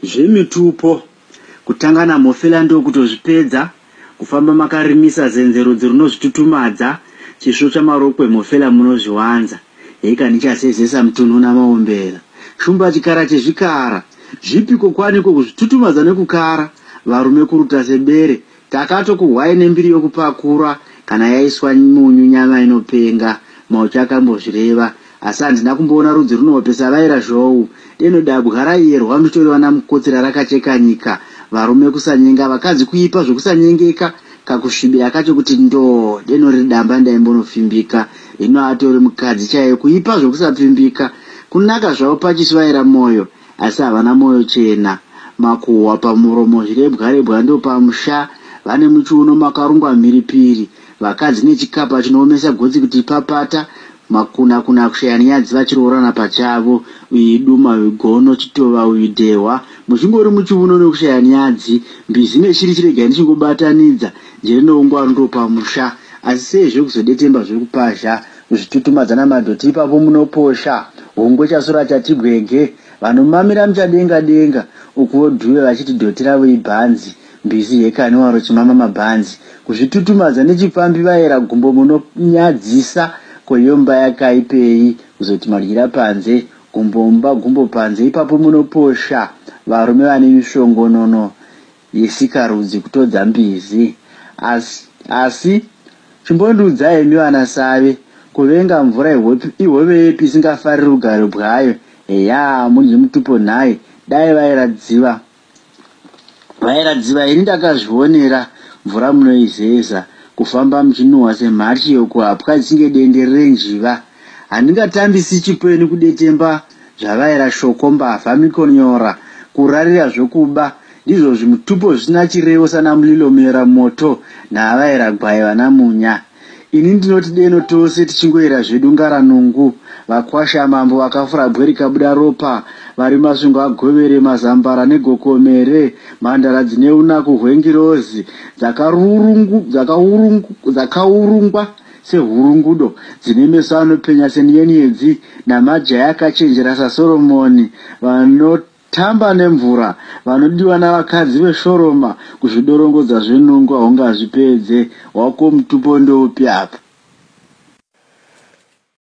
Zvemitupo, kutanga naMhofela ndokutozvipedza, kufamba makarimisa zenze rudzi runozvitutumadza, chisvo chamarokwe Mhofela munozviwanza, heka ndichasezesa mutunhu namaombera. Shumba chikara chezvikara, zvipiko kwaniko kuzvitutumadza nekukara, varume kuruta sebere, Takatokuhwai nembiri yokupakura kana yaiswa munyu nyama inopenga. Mauchi akambozvireva. Asi handina kumboona rudzi runohopesa vaira zhou. Deno dabwa raiyerwa muchitori vana mukotsira rakacheka nyika. Varume kusanyenga vakadzi kuipa zvokusanyengeka. Kakusvibira kacho kuti ndoo. Deno riri damba ndaimbonopfimbika. Hino atori mukadzi chaiye kuipa zvokusapfimbika. Kunaka zvavo pachiso vaira moyo. Asi havana moyo chena. Makuhwa pamuromo zvirebwa-rebwa ndopamusha. Vane muchiuno makarungwa mhiripiri. Vakadzi nechikapa chinoomesa gotsi kuti papata. Makuna-kuna kushaya nyadzi vachiroorana pachavo. Uyu iduma, uyu gono, chitova, uyu dhehwa. Muchingori muchiuno nekushaya nyadzi. Mbizi neshiri chiregai ndichingobatanidza. Njere neungwaru ndopamusha. Asi seizve kuzodetemba zvekupazha. Kuzvitutumadza namadhoti ipapo munoposha. Hungwe chasura chati bwege. Vanomamira muchadenga denga ukuwo dhuve vachiti dhoti ravo ibhanzi. Mbizi hekani waro chimama mabhanzi. Kuzvitutumadza nechipfambi vaera gumbo munonyadzisa ko iyo mba yakaipei kuzoti madyira panze gumbo mumba gumbo panze ipapo munoposha varume vane mishongonono yesikarudzi kutodza mbizi. Asi, asi chimbondiudzai imi vana Save, kuvenga mvura ihove yepi isingafariri rugare bwayo? Heya, mudye mutupo nhai, dai vairadziva. Vairadziva ini ndakazvionera, mvura munoizeza, kufamba muchinuhwa semhachi yokuhapwa dzisinge dendere renjiva. Handingatambisi chipo ini kudetemba zvavaira shoko mbavha mikonyora, kurarira zvokuba, Ndizvo zvimutupo zvisina chirevo sana Mlilo muyera moto naavaera gwai vana Munya. Ini ndinoti deno tose tichingoera zvedu ngaranungu. Vakwasha mambo vakafura bwe rikabuda ropa. Vari Masvingo agovere mazambara negokomere. Mhandara dzine unaku hwengirozi dzakaurungwa sehurungudo dzine meso anopenya senyenyedzi namajaya akachenjera saSoromoni vano Tamba nemvura, vanodiwa navakadzi veshoroma kuzvidorongodza zvenungo haungazvipedze, wako mutupo ndoupi apa?